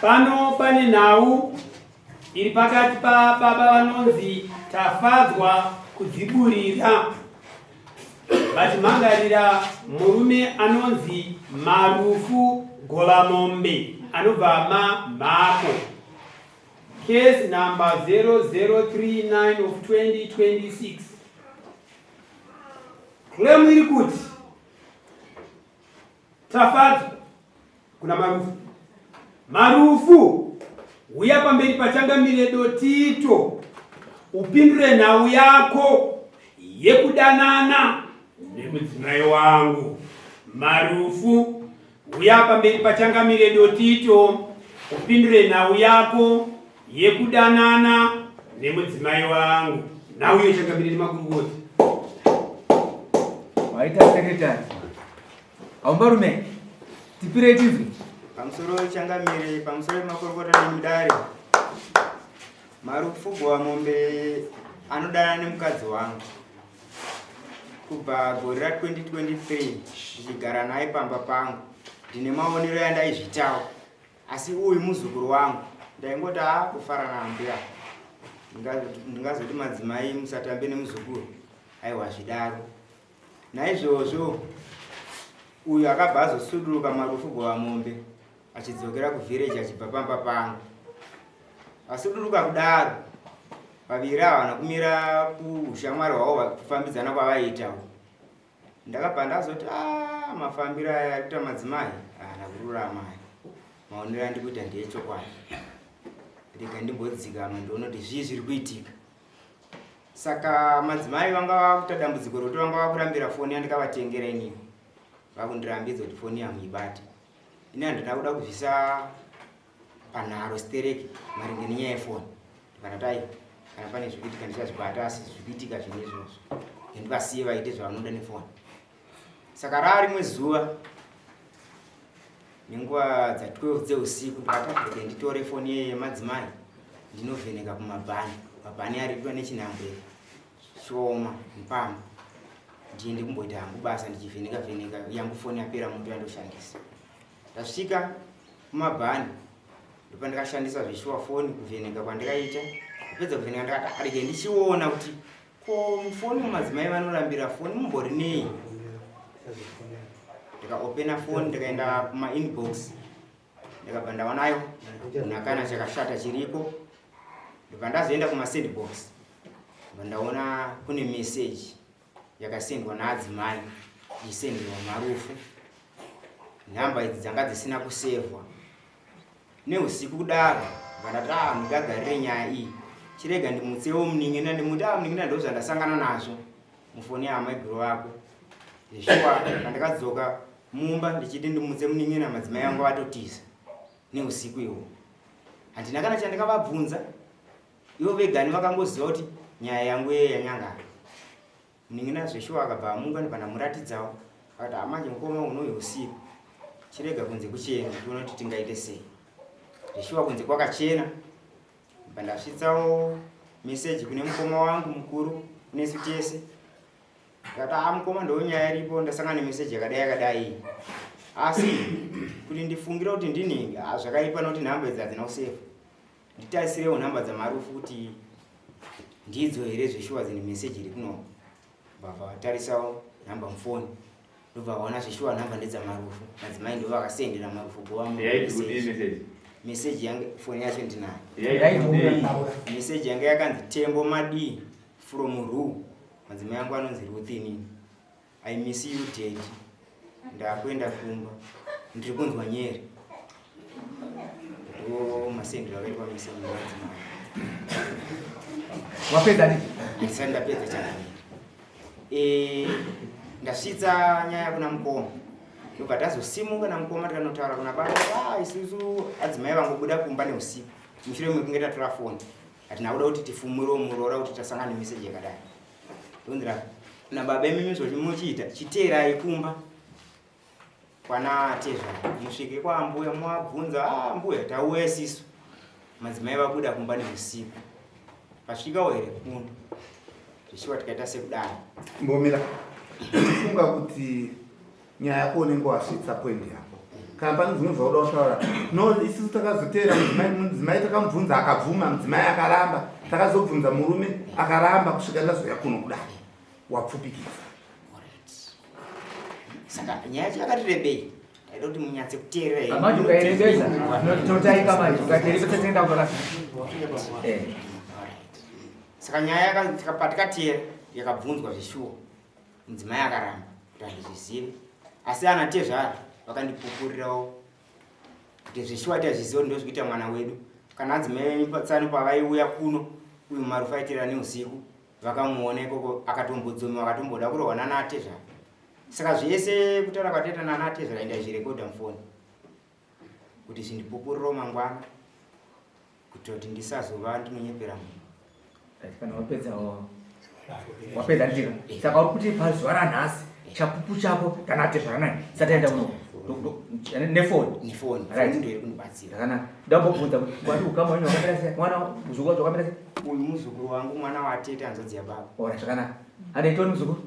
Pano pane nhau iri pakati pababa vanonzi Tafadzwa Kudziburira vachimhangarira murume anonzi Marufu Govamombe anobva maMhako. Case number 0039 of 2026. Claim iri kuti Tafadzwa kuna Marufu. Marufu, huya pamberi pachangamire Dotito upindure nhau yako yekudanana nemudzimai wangu. Marufu, huya pamberi pachangamire Dotito upindure nhau yako yekudanana nemudzimai wangu. Nhau iyo changamire nemakurukota. Waita secretary. Haumbarume, tipirei tinzwe. Pamusoro changamire, pamusoro pemakorokota nemudare. Marufu Gowamombe anodanana nemukadzi wangu kubva gore ra 2023 ndichigara naye pamba pangu. Ndine maonero yandaizvitawo asi uyu muzukuru wangu ndaingoti haa kufara naambuya ndingazoti madzimai musatambe nemuzukuru aiwa zvidaro Naizvozvo uyu akabva azosuduruka marufu Govamombe achidzokera kuvhireji achibva pamba pangu. Vasuduruka kudaro, vaviri ava havana kumira kuushamwari hwavo kufambidzana kwavaiita uku. Ndakabva ndazoti ah, mafambiro aya ari kuita madzimai haana kururama aya. Maonero andikuita ndeechokwadi. Rega ndimbodzikama ndione kuti zvii zviri kuitika. Saka madzimai vanga vakuita dambudziko rokuti vanga vakurambira foni yandikavatengera inini. Vakundirambidza kuti foni hamuibate. Ini handina kuda kuzvisa panharo stereki maringe nenyaya yefoni. Ndikana tai kana pane zvikuitika ndichazvibata asi zvikuitika zvinhu izvozvo. Ndivasiye vaite zvavanoda nefoni. Saka raa rimwe zuva Nenguva dza 12 dzeusiku ndakati rege nditore foni yeye yemadzimai ndinovheneka kumabhani. Mabhani aripo nechinhambwe shoma mupamba. Ndiende kumboita hangu basa ndichivheneka vheneka yangu foni yapera moto yandoshandisa. Ndasvika kumabhani ndopandakashandisa zveshuwa foni kuvheneka kwandikaita. Kupedza kuvheneka ndakati rege ndichiona kuti Ko mufoni mumadzimai vanorambira foni mumbori nei? Ndikaopena foni ndikaenda kumainbox ndikabva ndaonayo kuna kana chakashata chiriko ndobva ndazoenda kumasendbox ndobva ndaona kune message yakasendwa naadzimai ichisenderwa marufu nhamba idzi dzanga dzisina kusevhwa Neusiku kudaro ndati ah ndingagarire nyaya iyi chirega ndimutsewo munin'ina ndimuti ah munin'ina ndozvandasangana nazvo mufoni yaamaiguru vako zveshuwa pandakadzoka mumba ndichiti ndimutse munin'ina madzimai angu vatotiza neusiku iwo handina kana chandakavabvunza ivo vegani vakangoziva kuti nyaya yangu yeye yanyangara Munin'ina zveshuwa akabva amuka ndibva ndamuratidzawo akati amanje mukoma unouya usiku chirega kunze kuchena tione kuti tingaite sei zveshuwa kunze kwakachena ndibva ndasvitsawo meseji kune mukoma wangu mukuru kunesu tese ndikati a mukoma ndo nyaya iripo ndasangana nemeseji yakadai yakadai asi kuti ndifungire kuti ndinhingi zvakaipa nokuti nhamba idzi hadzina kusefa Nditasirewo nhamba dzamarufu kuti ndidzo here zveshuwa dzine message iri kuno. Baba vatarisawo nhamba mufoni. Ndobva vaona zveshuwa nhamba ndedzamarufu. Madzimai ndivo vakasendera marufu gova mu message. Message yange foni yacho ndinayo. Message yange yakanzi Tembo madii from Ru. Madzimai angu anonzi Ruth inini. I miss you daddy. Ndakuenda kumba. Ndiri kunzwa nyere. Ndo masendero akaitwa mese madzimai. Wapedza nini? Ndisati ndapedza changamire. Eh, ndasvitsa nyaya kuna mukoma. Ndobva tazosimuka namukoma tikanotaura kuna baba. Ah, isusu adzimai vangobuda kumba neusiku. Mushure mekunge tatora foni. Hatina kuda kuti tifumurewo muroora kuti tasangana nemeseji yakadai. Ndonzira nababa imimi zvamuchiita chiteerai kumba kwana tezvara musvike kwaambuya mwabvunza ah, mbuya tauya sisu madzimai vabuda kumba neusiku pasvikawo here kuno zvichiwa tikaita sekudaro mbomira ndifunga kuti nyaya yako unenge wasvitsa point yako. Kana pane zvimwe zvauda kutaura. No, isusu takazoteera mudzimai, mudzimai takamubvunza akabvuma, mudzimai akaramba. Takazobvunza murume akaramba kusvika ndazouya kuno kudai. Wapfupikisa. Saka nyaya yacho yakati rebei. Ndaida kuti munyatse kuteerera henyu. Manje ukairebesa totaika manje ukateeresa tenda kutora. Eh. Saka nyaya yakapatikatiera yakabvunzwa zveshuwa. Mudzimai akaramba kuti handizvizive. Asi ana tezvara vakandipupurirawo kuti zveshuwa tazviziva kuti ndozvikuita mwana wedu. Kana adzimai venyu patsano pavaiuya kuno uyu Marufu aiteerera neusiku vakamuona ikoko akatombodzomiwa akatomboda kurohwa nana atezvara. Saka zvese kutaura kwataita nana atezvara ndaizvirekodha mufoni kuti zvindipupuriro mangwana kuitira kuti ndisazova ndinonyepera munhu. Kana wapedza wapedza ndika saka uri kuti pazuva ranhasi chapupu chako kana atezvara naye sati aenda kuno nefoni nefoni right ndio iri kundibatsira zvakanaka ndambobvunza kuti wati ukama wenyu wakamira sei mwana muzukuru wacho wakamira sei uyu muzukuru wangu mwana watete hanzvadzi yababa ora zvakanaka handiitoni muzukuru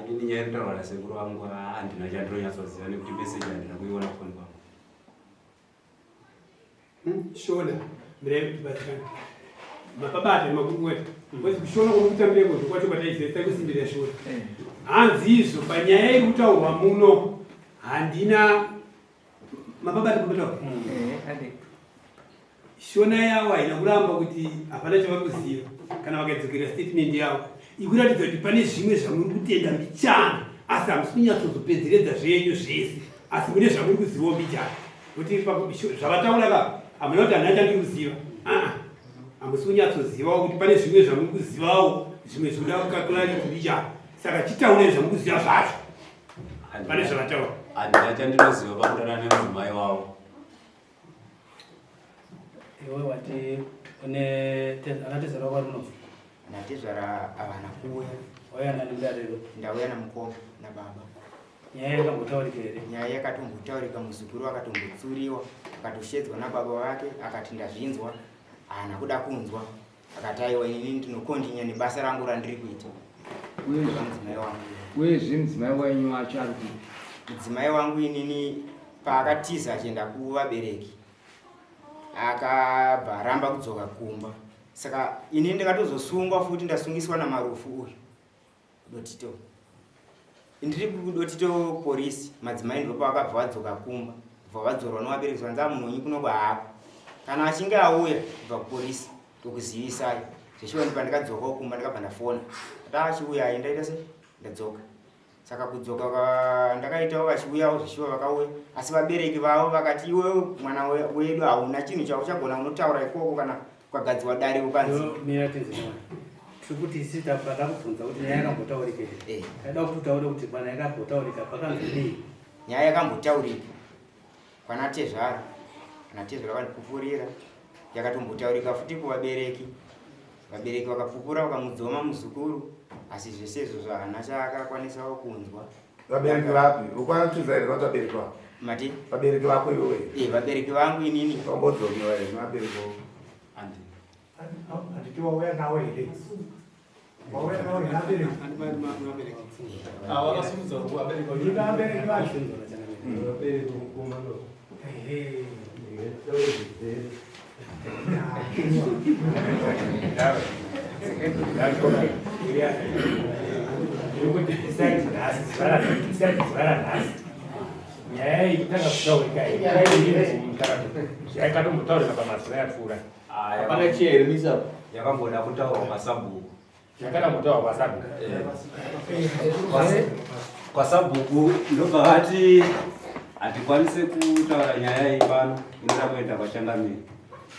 Inini nyaya inotaurwa nasekuru vangu handina chandinonyatsoziva nekuti message handina kuiona kufoni kwangu. Hmm, shona mirai kutibatsirana mapabata nemakurukota because kushona kwokutambireko ndokwacho kwataiziva kusimbirira shona eh. hanzi izvo panyaya iri kutaurwa muno handina mapabata kumbotaura eh, Shona yavo haina kuramba kuti hapana chavari kuziva kana vakadzokera statement yavo ikuratidza kuti pane zvimwe zvamuri kutenda mbichana asi hamusi kunyatsozopedzeredza zvenyu zvese asi mune zvamuri kuzivawo mbichana kuti zvavataura ka hamuna kuti handina chandiri kuziva aa hamusi kunyatsozivawo kuti pane zvimwe zvamuri kuzivawo zvimwe zvinoda kukakulariti mbichana saka chitaurei zvamuri kuziva zvacho pane zvavataura handina chandinoziva pakudana nemudzimai wavo Iwe wati une anatezvara wako ari kuno? Natezvara havana kuuya. Wauya nani mudariro? Ndauya namukoma nababa. Nyaya yakambotaurika here? Nyaya yakatombotaurika, muzukuru akatombotsuriwa, akatoshedzwa nababa vake akati ndazvinzwa, haana kuda kunzwa. Akati aiwa ini ndinokondinya nebasa rangu randiri kuita. Mudzimai wangu. Uyezve mudzimai wenyu wacho ari kupi? Mudzimai wangu inini paakatiza achienda kuvabereki akabva aramba kudzoka kumba saka ini ndakatozosungwa futi ndasungiswa namarufu uyu Dotito. Ndiri kuDotito police madzimai ndipo pavakabva vadzoka kumba bva vadzorwa nevabereki zvanzi amunhu wenyu kuno kwaako kana achinge auya kubva kupolisi tokuzivisai zveshuwa ndipo ndakadzokawo kumba ndakabva ndafona ati achiuyai ndaita se ndadzoka saka kudzoka ndakaitawo vachiuyawo zveshuwa vakauya asi vabereki vavo vakati iwe mwana wedu hauna chinhu chauchagona unotaura ikoko kana ukagadziwa dare ukanzi mira tinzi mwana tiri kuti isi takubvunza kuti nyaya yakambotaurika here eh. taida kuti utaure kuti pana yakambotaurika pakanzi dii nyaya yakambotaurika kwana tezvara kana tezvara vandipupurira yakatombotaurika futi kuvabereki vabereki vakapupura vakamudzoma muzukuru asi zvese izvozvo haana chaakakwanisawo kunzwa Vabereki vapi? Vokwana tezvara here vabereki vako? Mati? Vabereki vako iwewe? Eh, vabereki vangu inini. Vambodzomiwa here nevabereki vako? Handina. Handiti wauya nawo here? Wauya nawo here abereki? Ah, wakasimudza ruoko abereki vacho. Ndipe abereki vacho. Abereki mukomana. Ehe. Nyaya iyi kutanga kutaurika yakatombotaurika pamazuva yapfuura. Hapana chiya here misa? Yakamboda kutaurwa kwasabhuku. Yakatombotaurwa kwasabhuku. Kwasabhuku ndobva vati hatikwanise kutaura nyaya iyi pano, inoda kuenda kwachangamire.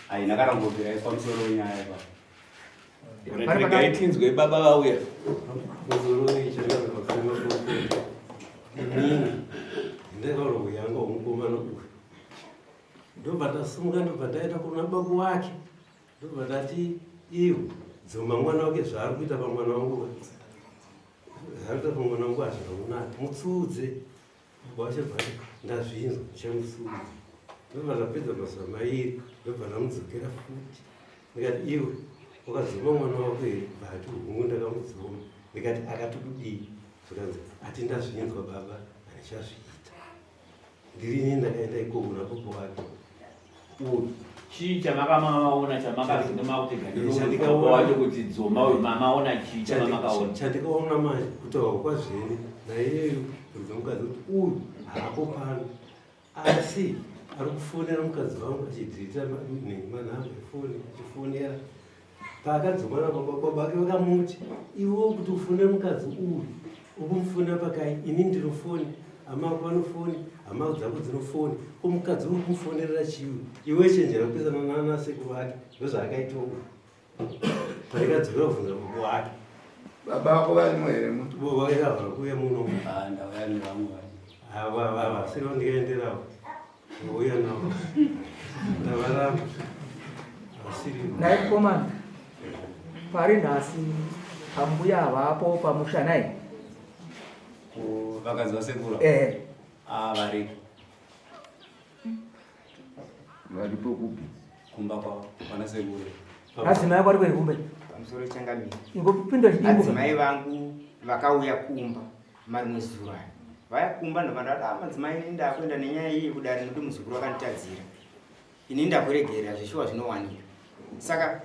Haina kana kumbobvira yaiswa musoro wenyaya pano. Regai tinzwe baba vauya. Inini ndakaona yanga mukomana uyu. Ndobva ndasimuka ndobva ndaenda kuna baba wake. Ndobva ndati iwe dzoma mwana wake zvaari kuita pamwana wangu. Zvaari kuita pamwana wangu hazvina kunaka. Mutsiudze. Wachibva ndazvinzwa ndichamutsiudza. Ndobva ndapedza mazuva mairi ndobva ndamudzokera futi. Ndikati iwe wakadzoma mwana wako here? Bva ati hungu ndakamudzoma. Ndikati akati kudii? Zvikanzi ati ndazvinzwa baba handichazviita. Ndirini ndakaenda ikoko napopo wake. Uyu chii chamakamaona chamakazinomakutegaaa wacho kuti dzoma uyu mamaona chii chamamakaona? Chandikaona manje kutaura kwazvene naiyeyo kuridza mukadzi kuti uyu haapo pano asi ari kufonera mukadzi wangu achidhirita manhamba efoni achifonera paakadzomana baba baba ake vakamuti iwe kuti ufonere mukadzi uyu ukumufonera pakai ini ndinofoni hama ako vanofoni hama dzako dzinofoni ko mukadzi uri kumufonerera chiwi iwe chenjera kupesana nana sekuru vake ndozvaakaita uyu paikadzokera kubvunza baba wake baba vako varimo here baba vake havana kuuya muno ah, ndauya nevamwe ava saka ndikaenderawo Uya navo. Ndavaramba. Asiri. Nhai mukomana, pari nhasi ambuya havapo pamusha nhai? Vakadzi vasekuru? Eh. Ah, variko. Varipo kupi? Kumba kwavo, kwana sekuru. Madzimai ako ari kuenda kumba? Pamusoro changamire. Ingopinda chidimbu. Madzimai vangu vakauya kumba. Marimwe zuro aya vaya kumba ndobva ndati ah madzimai ini ndakuenda nenyaya iyi kudare nekuti muzukuru akanditadzira ini ndakuregerera zveshuwa zvinowanika saka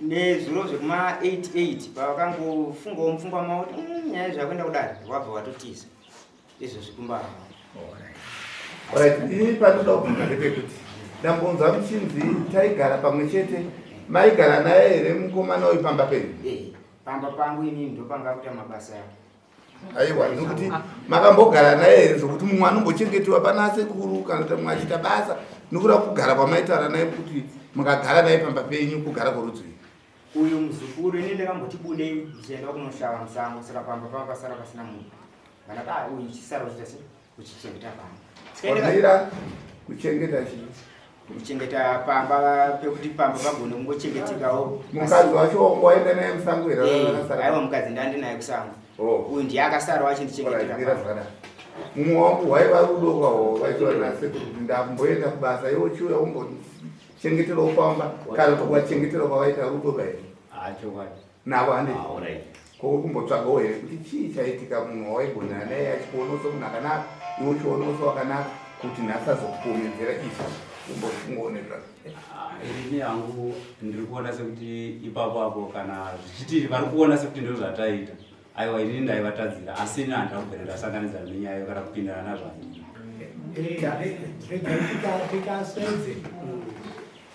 nezuro zvekuma 88 pavakangofungawo mupfungwa mavo kuti mm, nyaya zvakuenda kudare wabva watotiza izvozvi kumba havo Right, ini panoda kubvunza ndepekuti ndambonzwa muchinzi taigara pamwe chete maigara naye here mukomana uyu pamba penyu eh. Pamba pangu inini ndopanga kuita mabasa yako. Aiwa nokuti makambogara naye here zvokuti mumwe anombochengetewa pana sekuru kana kuti mumwe achiita basa nokuda kugara kwamaitaura naye kuti mukagara naye pamba penyu kugara kworudzii. Uyu muzukuru ini ndakamboti budei ndichienda kunoshava musango saka pamba panga pasara pasina munhu. Kana ka uyu chisara uchiita sei? Uchichengeta pamba. Wamira kuchengeta chii? Kuchengeta pamba pekuti pamba pagone kungochengetekawo. Mukadzi wacho waenda naye musango here? Eh, aiwa mukadzi ndandi naye kusango. Oh. Uyu ndiye akasara wachindichengetera. Zvakadai. Mumwe wangu hwaiva rudo kwawo vaitwa nasekuru kuti ndakumboenda kubasa iwe uchiuya umbochengeterawo pamba kana kuti wachengetera kwavaita rudo kairi. Ah, chokwadi. Navo handei. Ah, Ko uri kumbotsvagawo here kuti chii chaitika munhu wawaigonana naye achikuonawo semunhu akanaka iwe uchionawo sewakanaka kuti nhasi azokupomedzera izvi umbofungawo nezvazvo. Ah, ini hangu ndiri kuona sekuti ipapo apo kana zvichiti vari kuona sekuti ndizvo zvataiita aiwa inini ndaivatadzira asi ini handina kubvira ndasanganidzana nenyaya iyo kana kupindana nazvo handina. Regai tikaswedze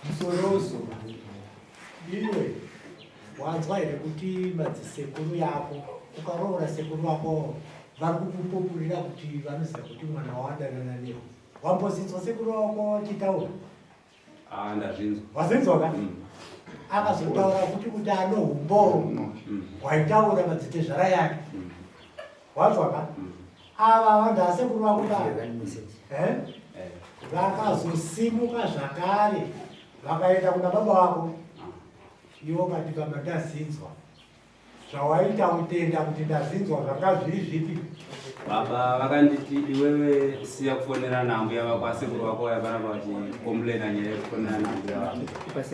musorozo iwe Wanzwa here kuti madzisekuru yako ukaroora sekuru vako vari kukupupurira kuti vanoziva kuti mwana wawadanana newe. Wambozinzwa sekuru wako achitaura? Ah, ndazvinzwa. Wazinzwa ka? Mm. Akazotaura kuti kuti ano humbowo mm. hwaitaura madzitezvara yake. Mm. Wanzwa ka? Mm. Ava vanhu asekuru vako ka? Eh? eh? Vakazosimuka zvakare vakaenda kuna baba vako. Iwe ukati baba ndazinzwa zvawaita utenda kuti ndazinzwa zvanga zviri zvipi? Baba vakanditi iwewe siya kufonera naambuya vako asekuru vako vaya panapa vachicomplaina nyaya yekufonera naambuya vako.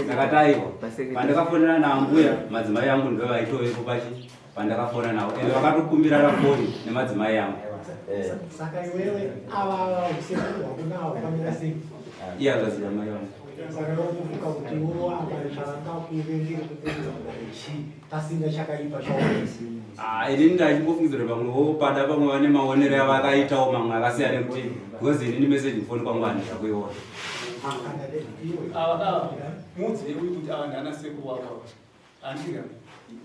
Ndakati aiwa pandakafonera naambuya madzimai angu ndivo vaitovepo pachi pandakafona navo ende vakatokumbirana foni nemadzimai angu. Saka iwewe ava ava usekuru hwako nawo kwamira sei? Iye hanzvadzi yamai vangu. Saka iwe kufunga kuti iwo apa zvavangakuvengere kukuudza kudai chii pasina chakaipa chaona? Ah, inini ndachingofungidzira pamwe pada pamwe vane maonero avakaitawo mamwe akasiyana nekuti because inini message kufoni kwangu handina kuiona. Ava muudze uyu kuti ava ndana sekuru wako Andira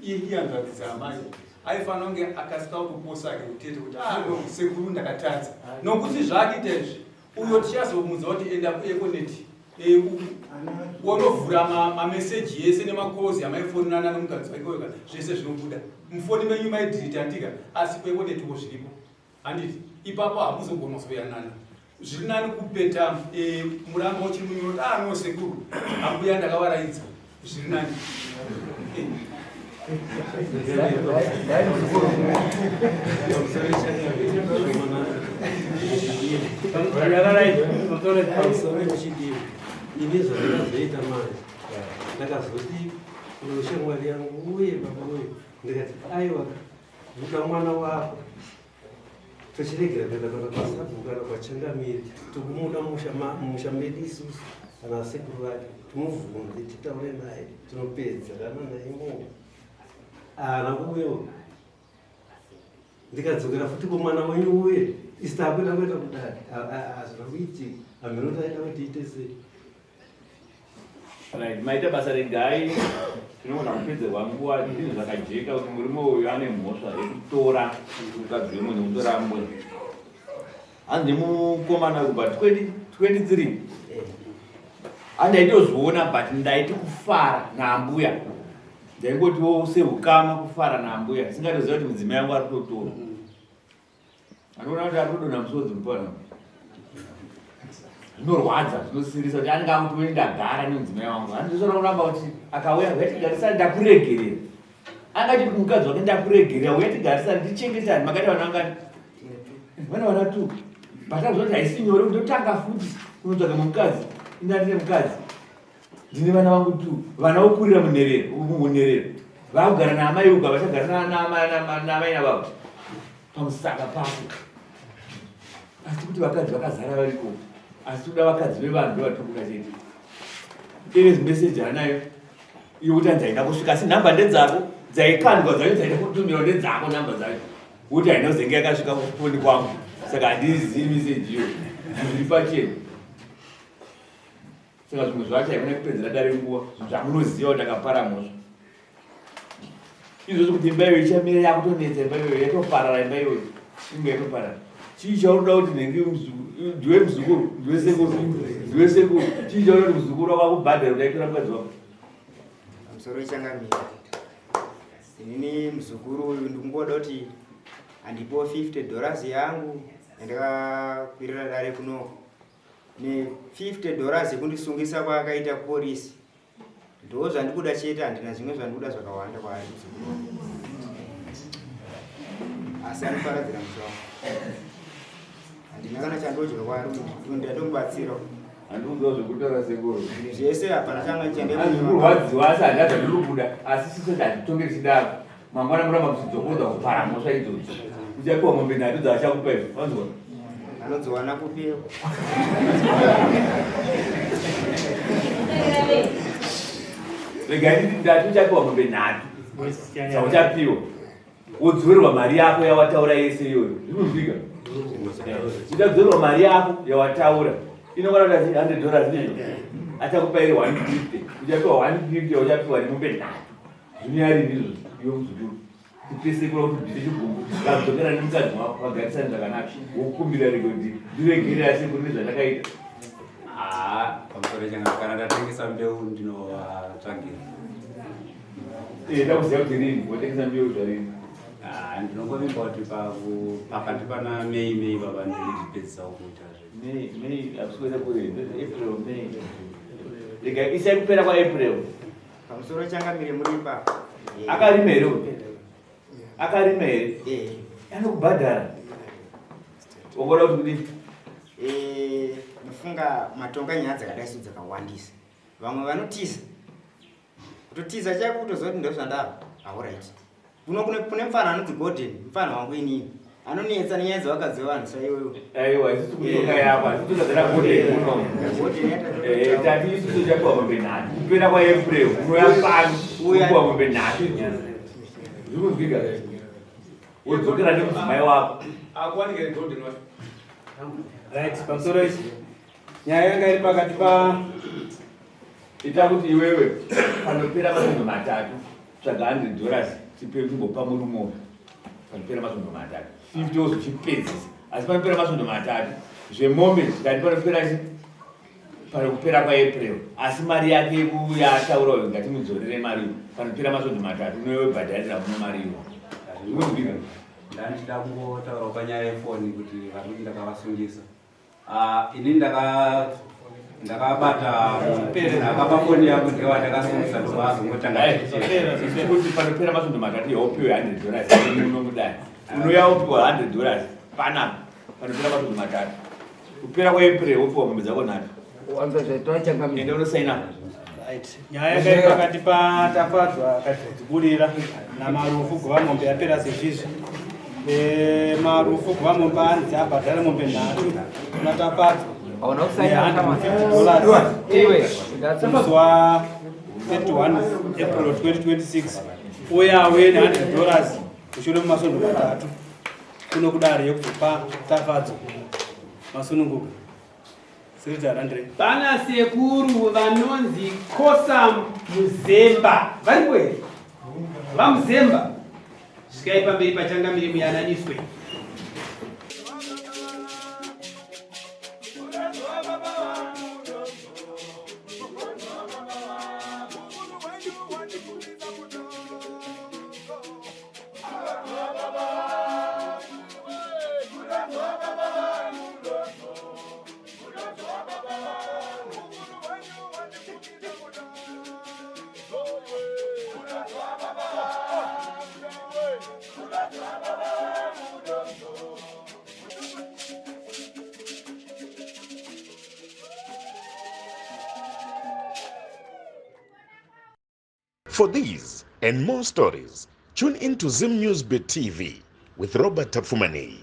ihanzvadzi dzaamai aifanira kunge akasika kuposa ake kutete kuti ah no sekuru ndakatadza nokuti zvaakuita izvi uyo tichazomudza kuti enda kueconet eh, wonovhura mameseji ese nemakozi amaifonanana nomukadzi wake weka zvese zvinobuda mufoni menyu maidhirita andika asi kueconet wo zviripo Handiti ipapo hamuzogona kuzoyanana. Zviri nani kupeta e, murambo uchiri munyoro ah no sekuru ambuya ndakavaraidza zviri nani. Ini zvandakazoita manje ndakazoti shamwari yangu uye baba uye ndikati aiwa. Buda mwana wako tochiregera kuenda kana kwasabhuku kana kwachangamire tokumuda mumusha medu isusu kana sekuru vake timubvunze titaure naye tinopedzerana naye imomo haana kuuyawo ndikadzokera futi kumwana wenyu uye isi takuenda kuenda kudare hazvina kuitika hameno taida kuti tiite sei Right, maita basa regai tinogona kupedzerwa nguva zvinhu zvakajeka kuti murume uyu ane mhosva yekutora mukadzi wemunhu nekutora mumwe hanzi nemukomana kubva 2023 andaitozviona but ndaiti kufara naambuya ndaingotiwo seukama kufara naambuya singatoziva kuti mudzimai yangu ari kutotora Anoona kuti ari kudonha musodzi mupana. Zvinorwadza, zvinosiririsa kuti anenge akuti wee ndagara nemudzimai wangu. Handizvona kuramba kuti akauya uya tigarisane ndakuregerera. Angati kumukadzi wake ndakuregerera uya tigarisane tichengetane makati vana vangani? Vana vana tu. But azvoti haisi nyore kuti ndotanga futi kunotsvaga mukadzi. Ini andine mukadzi. Ndine vana vangu tu. Vana vokurira munherera, munherera. Vakugara naamai uku havachagara naamai nababa. Pamusaka pako. Asi kuti vakadzi vakazara variko. Asi kuda vakadzi vevanhu ndovatiri kuda chete. Ines message anayo yokuti hanzi haina kusvika asi nhamba ndedzako dzaikandwa dzacho dzaida kutumirwa ndedzako nhamba dzacho kuti haina kuzenge yakasvika kufoni kwangu saka handizivi message iyo zviri pachena Saka zvimwe zvacho haikona kupedzera dare nguva zvinhu zvamunoziva kuti akapara mhosva. Izvozvo kuti imba iyoyo ichamira yakutonetsa imba iyoyo yatoparara imba iyoyo inge yatoparara. Chii chaunoda kuti nhingi ndiwe muzukuru ndiwe sekuru ndiwe sekuru chii chaunoda kuti muzukuru wako akubhadhare kuti aitora mukadzi wako? Pamusoro changamire. Inini muzukuru uyu ndikungoda kuti andipewo 50 dollars yangu yandakakwirira dare kunoko. Ne 50 dollars yekundisungisa kwaakaita kupolisi ndo zvandikuda chete handina zvimwe zvandikuda zvakawanda kwaari muzukuru wangu asi anoparadzira musha wangu handina kana chandodya kwaari ndatomubatsira handikuziva zvekutaura sekuru zvese hapana changa chandikurwadziwa asi handina zvandiri kuda asi siso handitonge tichidaro Mangwana muramba muchidzokorodza kupara mhosva idzodzo. Uchapiwa mombe nhatu dzaachakupa izvo. Wanzwa? Anodziwana kupi? Regai nditi ndati uchapiwa mombe nhatu dzauchapiwa. Wodzorerwa mari yako yawataura yese iyoyo. Zvinozwika? Uchadzorerwa mari yako yawataura. Inokwana kuti 100 dollars ndizvo? Achakupa iri 150. Uchapiwa 150 uchapiwa nemombe nhatu. Zvinyari ndizvo iwe muzukuru tipesekura kuti bvise chigumbu vadzokera nemukadzi wako vagarisane zvakanaka wokumbira rego kuti ndiregerera sekuru nezvandakaita haa pamusoro changa kana ndatengesa mbeu ndinovatsvagira eh, ndakuziva kuti rini watengesa mbeu zvarini ah, ndinongovimba kuti pakati pana mei mei baba ndinondipedzisa kuita zve mei mei hakusi kuenda kure april mei rega isai kupera kwaapril Pamusoro changamire muri ipapo. Akarima here uyu? Akarima here? Eh. Anokubhadhara. Wakuda kuti kudii? Eh, ndofunga matonga nyaya dzakadai so dzakawandisa. Vamwe vanotiza. Kutotiza chako kutoziva kuti ndozvandava. Alright. Kuno kune kune mfana anonzi Gordon, mfana wangu inini. Anonetsa nenyaya dzevakadzi vevanhu saiwewe. Aiwa, isusu kutonga yapa, isusu tozadzana Gordon muno. Gordon Eh, tati isusu tochapiwa mombe nhatu. Kupera kwa April, unouya pano, unopiwa mombe nhatu idzodzo. Zviri kunzwika? Wodzokera nemudzimai wako. Akuwanike Gordon wacho. Right, pamusoro ichi. Nyaya yanga iri pakati pa Ita kuti iwewe panopera masvondo matatu tsvaga 100 dollars tipe kumbopa murume uyu panopera masvondo matatu 50 wozochipedzisa asi panopera masvondo matatu zvemombe zvikati panopera chi panopera kwaApril asi mari yake yekuyaataura uyu ngatimudzorere mari iyo panopera masvondo matatu unoiwe bhadharira muno mari iyo zvikunzwika Ndandichida kungotaurawo panyaya yefoni kuti vari kuti ndakavasungisa Ah, ini ndaka ndakabata akaba foni yangu ndiye wandakasungisa ndobva kuti panopera masvondo matatu yaupiwe 100 dollars muno mudai unouya upiwa 100 dollars panapa panopera masvondo matatu kupera kwaApril wopiwa mombe dzako nhatu enda unosaina Right. Nyaya yakairi pakati paTafadzwa akadziburira naMarufu Guvamombe yapera sezvizvi. Eh, Marufu Guvamombe anzi abhadhara mombe nhatu kuna Tafadzwa. $150 musi wa 31 April 2026 uye auye ne$100 mushure memasvondo matatu kuno kudare yekuzopa Tafadzwa masununguka. Pana sekuru vanonzi Kosam Muzemba varipo here? VaMuzemba, svikai pamberi pachangamire muyananiswe. For these and more stories, tune in to Zim News Bit TV with Robert Tafumani.